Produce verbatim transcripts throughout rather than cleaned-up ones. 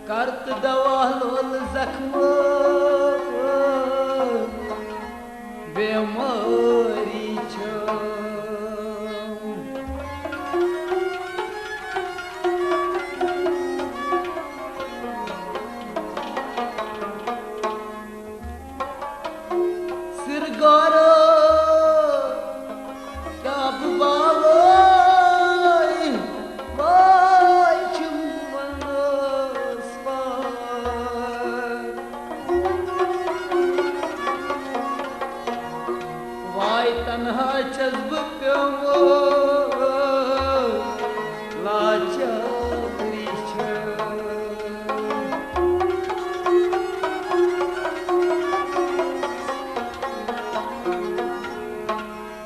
کرتہٕ دوا لول زخمو بیمٲری چھم۔ سرگارو کیٛاہ بہٕ باوے، واے چھُم ونٛدس پاے۔ واے تنہا چھَس بہٕ پیوٚمُت، لاچاری چھم۔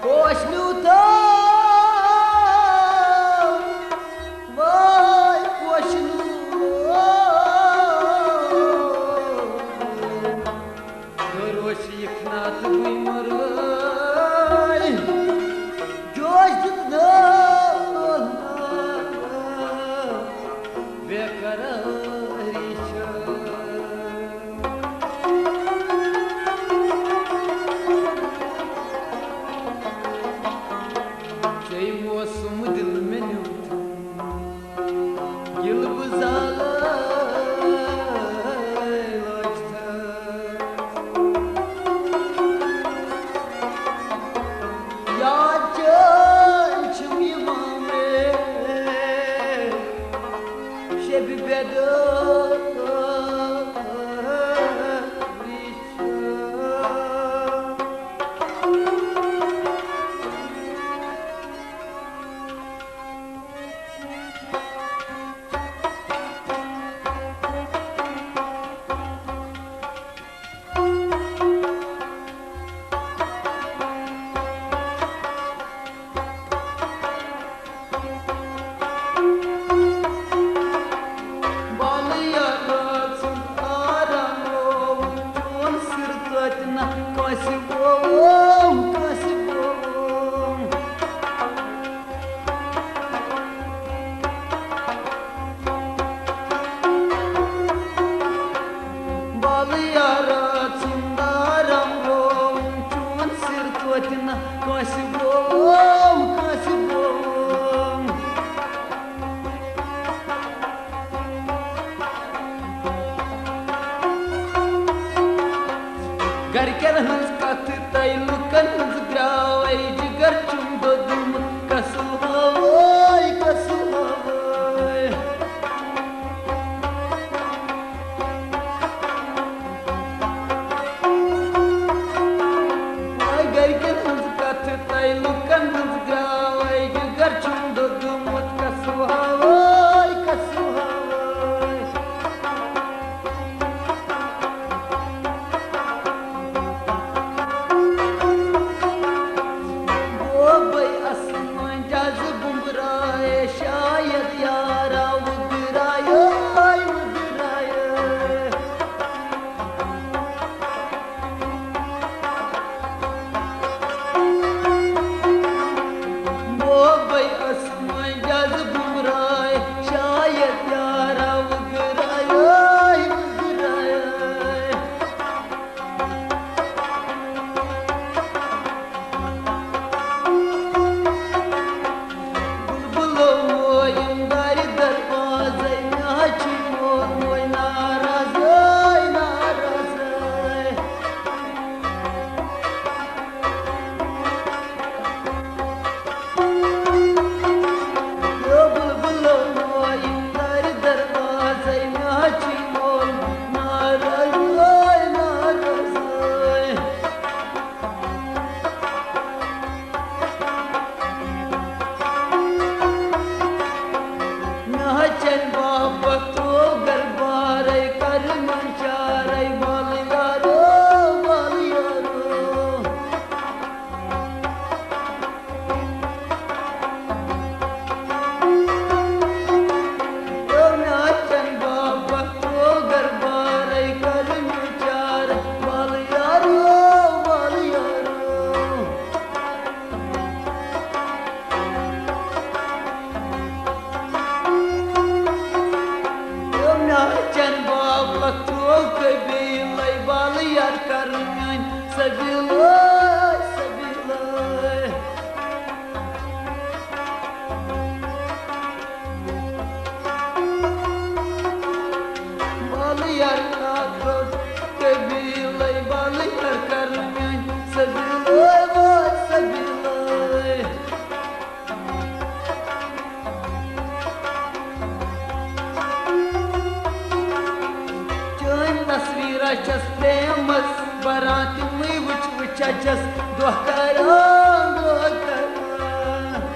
پوش نیوٗتھا، واے پوش نیوٗتھا۔ روش یِکھ ناتھ بٕے مَرٲے، جوش دیُت نہٕ بے قراری چھِ۔ چے موسم دل مےٚ نیوٗتھم، ییٚلہِ بہٕ زالے لٲجتھم۔ یاد چٲنۍ چھِم یِوان مےٚ، شبِ بیدٲری چھِ۔ بالیا رات سُنٛد آرام لوم، چون سِر توتہِ نہ کٲنٛسہِ گوم، کٲنٛسہِ گوم۔ بالیا رات سُنٛد آرام لوم، چون سِر توتہِ نہ کٲنٛسہِ گوم، کٲنٛسہِ گوم۔ گرِکٮ۪ن ہٕنٛز کتھ تہٕ لُکن ہٕنٛز گراوے، جگر چھُم دوٚدمُت، کسُل ہاوے، کسُل ہاوے۔ وے گرِکٮ۪ن ہٕنٛز کتھ تہٕ لُکن ہٕنٛز گراوے، جگر چھُم دوٚدمُت، کسُل ہاوے، کسُل ہاوے۔ کر میٲنۍ سبیٖلے، سبیٖلے۔ بالہٕ یار ناتھ روٚٹ قبیٖلے، بالہٕ یار کر میٲنۍ سبیٖلے، وٲے سبیٖلے۔ چٲنۍ تصویٖرا چھَس پریمس بران، تِمٕے وٕچھ وٕچھا چھَس دۄہ کران، دۄہ کران۔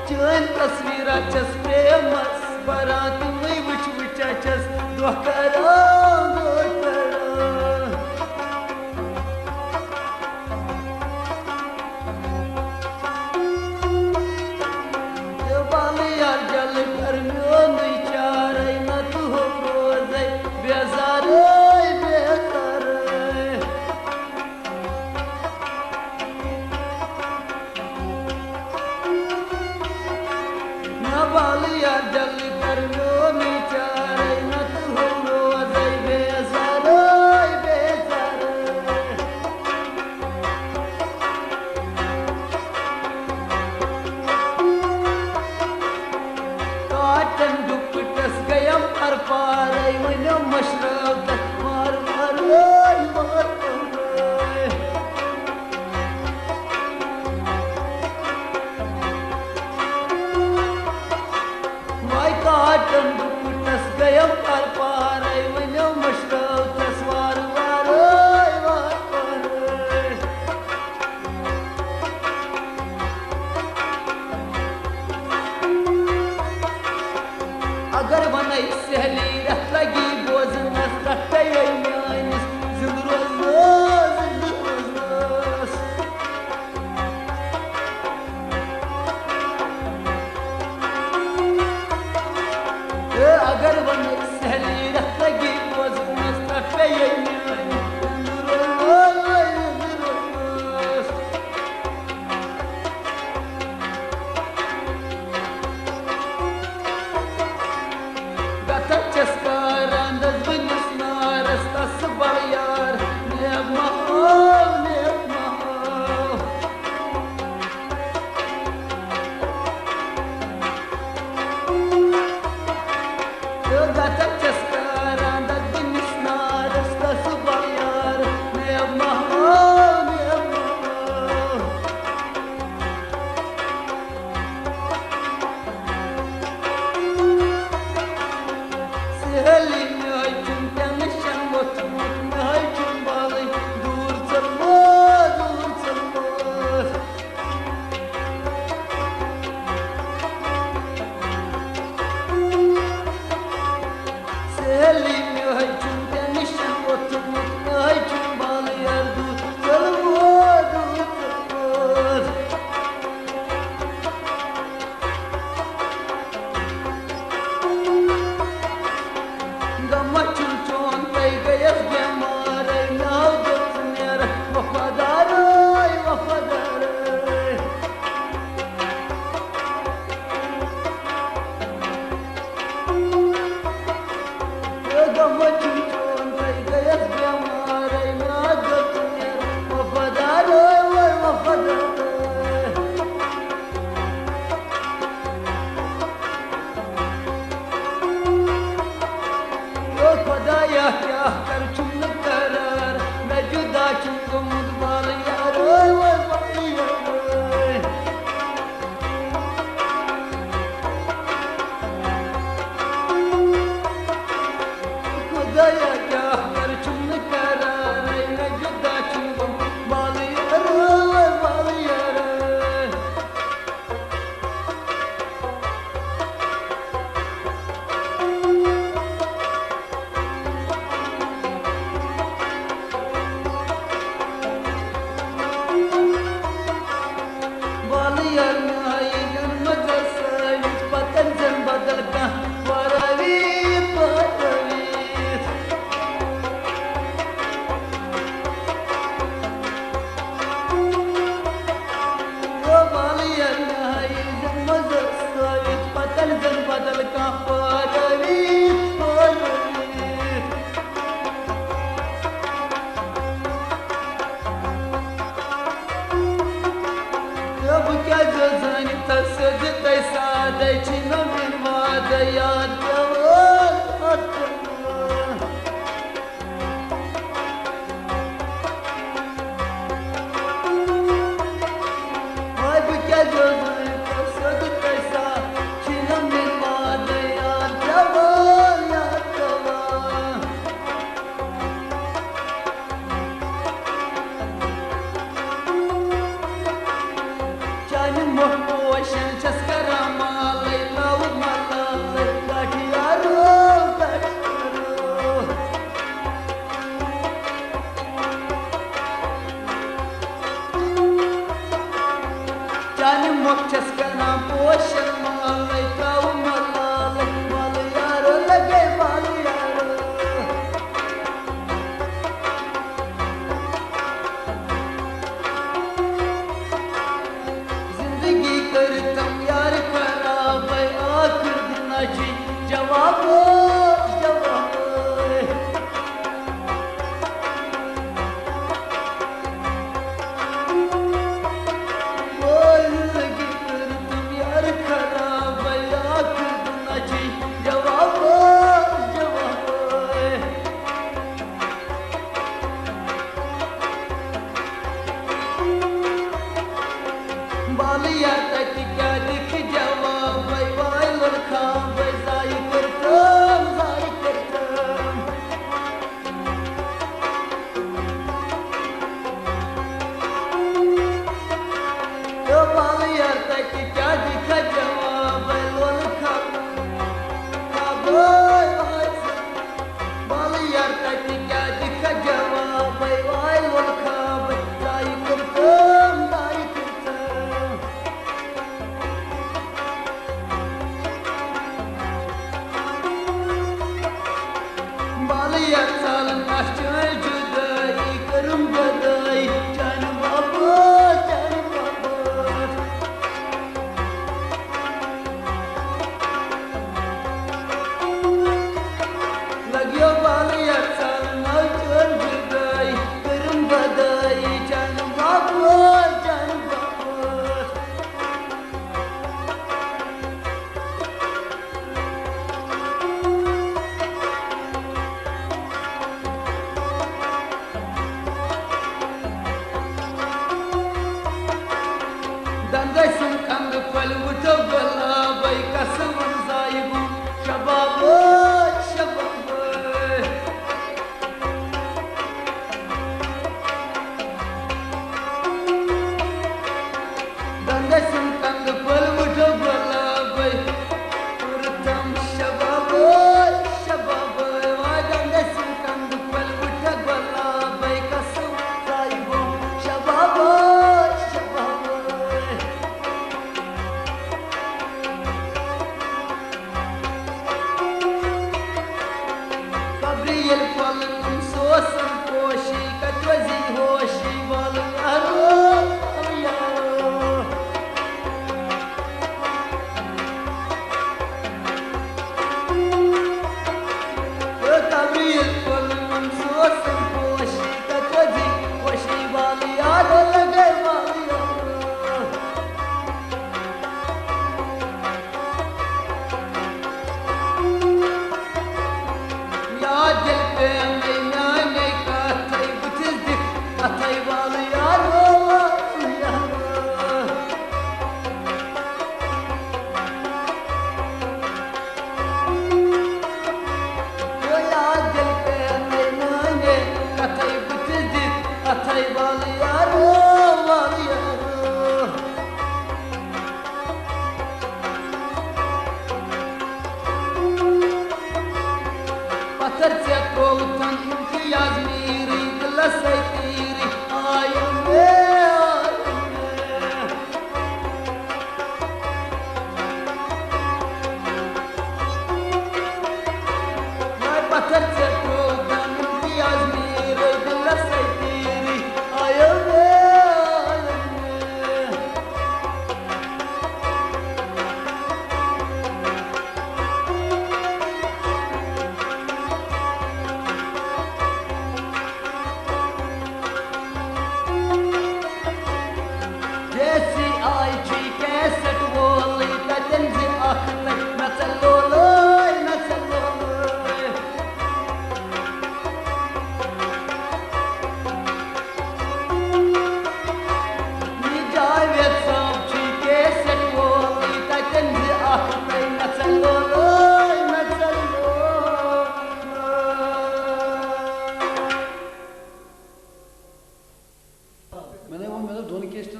چٲنۍ تصویٖرا چھَس پریمس بران، تِمٕے وٕچھ وٕچھا چھَس دۄہ کران، دۄہ کران۔ تہٕ بالہٕ یار جلہٕ کر میونُے چارے، نتہٕ ہُہ روزے بیزارے، بیزارے۔ نہ بالہٕ یار جلہٕ کر میونُے چارے، نتہٕ ہُہ روزے بیزارے، بیزارے۔ کاٹن ڈُپٹس گٔیم پرپارے، ؤنِو مشرٲو تس مار مارے، مار مارے۔ وای کاٹن ڈُپٹس گٔیم پرپارے، ؤنِو مشرٲو تس وار وارے، وار وارے۔ اگر ونے سہلی رتھ لگی بوزنس، رتھ پیٚیے میٲنِس زندٕ روزنس، زندٕ روزنس۔ اے اگر ونے سہلی رتھ لگی بوزنس، رتھ پیٚیے میٲنِس زندٕ روزنس، زندٕ روزنس۔ گتر چھس کاران دزوٕنِس نارس، تس بڑ یار نیب محال، نیب محال۔ بہٕ کیٛازِ زٲنِتھ سیوٚد تۄہہِ سادَے چھِنہٕ وٕنہِ وادَے یاد پٮ۪وان، یاد پٮ۪وان۔ ہاے بہٕ کیٛازِ زٲنِتھ سیوٚد تۄہہِ سادَے چھِنہٕ وٕنہِ وادَے یاد پٮ۪وان، یاد پٮ۪وان۔ چانہِ مۄکھ پوشن چھَس کران مالَے، ترٛاوُکھ ملالَے، لَٹھ یارو، لَٹھ یارو۔ چانہِ مۄکھ چھَس کران پوشن مالَے، ترٛاوُکھ ملالَے، ملہٕ یارو، لگے ملہٕ یارو۔ زندگی کٔرٕتھم یار خرابے، ٲخر دِنہ چھِ جوابے، جوابے۔ او زندگی کٔرٕتھم یار خرابے، ٲخر دِنہ چھِ جوابے، جوابے۔ بالیا تتہِ کیٛاہ دِکھ جوابے، وایہِ لڑکھا بے، ضایہِ کٔرتم، ضایہِ کٔرتم۔ تہٕ بالیا تتہِ کیٛاہ دِکھ جوابے، لڑکھا بے، وایہِ۔ بالہٕ یار تتہِ کیٛاہ دِکھا جوابے، واے وول خابے، ضایہِ کٔرتم، ضایہِ کٔرتم۔ بالہٕ یار ژالن اَتھ چٲنۍ جُدٲیی، کٔرٕم گۄڈٲے چانہِ بابا، چانہِ بابا۔ لگیو بالہٕ یَتھ سالہٕ نَو چٲنۍ جُدٲیی، کٔرٕم گۄڈٲیی چانہِ بابا، چانہِ بابا۔ دندے سُم کندٕ پھٔلۍ وٕٹھو